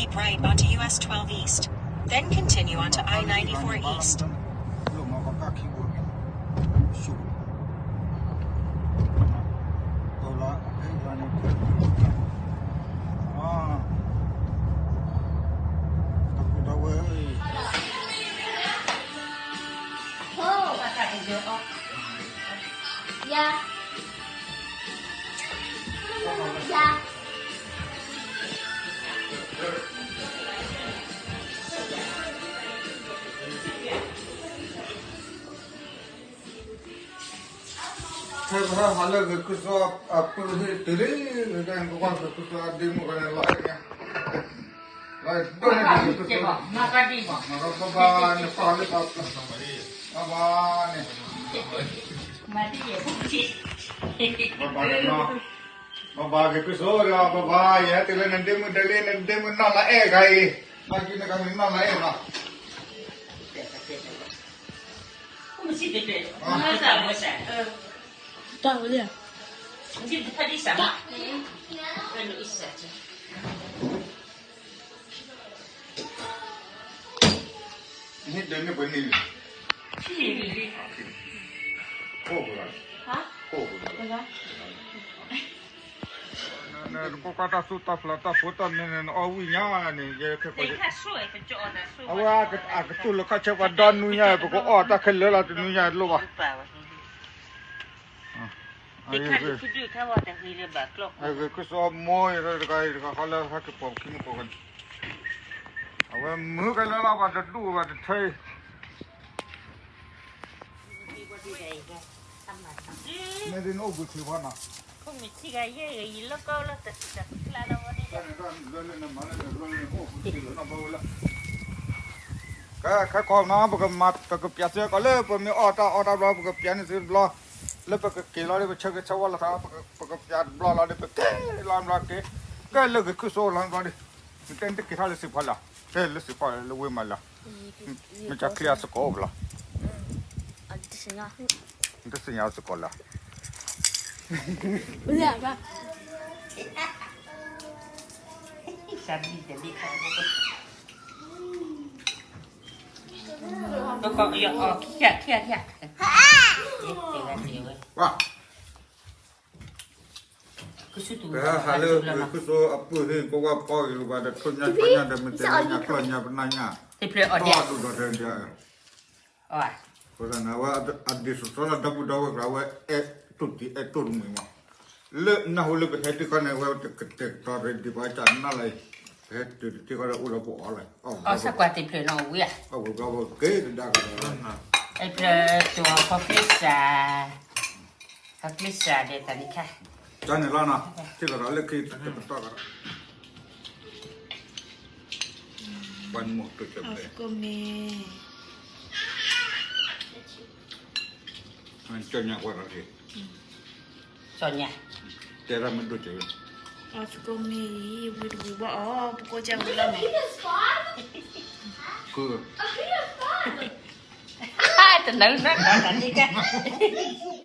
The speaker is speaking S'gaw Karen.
Keep right onto U S twelve East. Then continue onto I ninety-four East.ဟဲလၢဂ့ၤခုၣ်စီအပုၢ်ဟ့ၣ်တုၤလံ, ကကွၢ်ဂ့ၤခုၣ်စီအဒ့မုၣ်ကန့ၣ်လီၤအဲၣ်ညါ, လီၤအဲၣ်ဒိၣ်န့ၣ်ဂ့ၤခုၣ်စီ, မၤကဒံၣ်မး, မၤကဘၣ်ဘၣ်န့ၣ်ပာ်လၢပှၤ, ဘၣ်ဘၣ်န့ၣ်, ဘၣ်ဘၣ်န့ၣ်နီၤ, ဘၣ်ဘၣ်ဂ့ၤခုၣ်စီဒီး ဘၣ်ဘၣ် ယဟဲတုၤလၢနဒ့မုၣ်ဒဲးလံ နဒ့မုၣ်နီၢ်လၢအဲၣ်ဂၤအံၤ, ဘၣ်က့ၤနကမ့ၢ်နီၢ်လၢအဲၣ်လီၤ. တၢ်ဝဲလံ, ဟ့ၣ်ဒဲးန့ၢ်ပှၤန့ၣ်လံ, ခိၣ်ပှၤလီၤ, ခိၣ်ပှၤလီၤ, နကွၢ်ကွၢ်တၢ်သူၣ်တၢ်ဖျးတၢ်ဖိတၢ်မံၤန့ၣ် နအီၣ်ဝံၣ်ညါန့ၣ် ယဲခဲကိး, အဝဲအကတူၢ်လိာ်ခါဆၢပှၤဒီနွံညါ ပကအီၣ်တၢ်ခဲလၢာ်လီၤ တနွံညါလိၣ်ဘၣ်. အဂ့ၤခုၣ်စီမိၢ်အံၤတဂၤအံၤတဂၤဃီလၢဟဲက့ၤပိာ်ခံမုၣ်ကိးဂၤန့ၣ်, အဝဲမုၢ်ကလၢလီၤ ပှၤတဒူၣ်ဘၣ်တထၢအံၤ, မ့ၢ်ဒ်နအိၣ်ဘှံးထံးဖီနီၤ, ခဲခီနီၤ ပကမၤ ပကပျးစ့ၢ်ကီးလၢပမ့ၢ်အီၣ်တၢ်အီတၢ်ဘျီ ပကပျးန့ၢ်သုတဘျီ, လၢပကက့ၤလီၤဒီး ပဆၢဂ့ၤဆၢဝါလိာ်သး ပကပျးတဘျီလီၤဒီး ပက့ၤလီၤဘျီက့ၤ, ကဲလၢဂ့ၤခုၣ်စိလီၤဘျီဒီး, နတဲနတက့ၤထီၣ်လၢစံးဖီလီၤ, ကဲလၢစံးဖီလၢဝ့ၢ်မးလီၤ, မ့ၢ်ကချ့အစကိးအိၣ်ပလီၤ, နတသ့ၣ်ညါစကိးလီၤ. ပဟဲဟးလၢဂ့ၤခုၣ်စိအပုၢ်သ့ၣ် ကဝၢ်ဖီဂ့ၤလၢၤဘၣ်ဒီး ထိၣ်ညါကီၢ်ညါဒီး မ့ၢ်တဲညါကျီၢ်ညါပနၢ်ညါ, တၢ်ဒူၣ်ဒီးတဲဒၣ်, အဃိသတးန့ၣ် အဝဲအဒ်သိးသိးလၢဒီပုၢ်ဒီဝဲၢ်ကျါ အဝဲအဲၣ်တိၢ်တံၢ်အဲၣ်တိၢ်တမှံၤမး, လၢနၢ်ဟူလၢပဟဲတခီန့ၣ် အဝဲတကတဲာ်ကတီၤရ့ဒံးပှၤကနၣ်လၢအံၤ, ပဟဲတုၤတထံၣ်ဃီဒီးအိၣ်ဒီးပအီၣ်လၢ်, အီၣ်ကွၢ်တ့ၢ်ဖျၢၣ်နီၤဝံၤဧါ, အီၣ်ဝံၤဘျီဝဲက့ၤကဒါကဒီးလီၤ, တဖျၢၣ်တိၤခီဖျိစး ခီဖျိစးဒီးတၢ်န့ၣ်ခါ, ကန့ၣ်လီၤနီၤ, ထံၣ်လီၤဒီးလၢခံတကတီၢ်ကဒီး, ပှၤမ့ၢ်တိၢ်ကၢၢ်ဖဲ, ကၠီညါကွၢ်ဒီးက့ၤ, ကၠီညါ, တဲဒၣ်မ့ၢ်ဒိၣ်ကၢၢ်, အီစကိမ့ၢ်အံၤ ဝံတပူၤဘၣ်အီၤ ပကိးကၢ်ဝံလီၤမး, တနၢၤနၢၤတၢ်တၢ်န့ၣ်ကဲ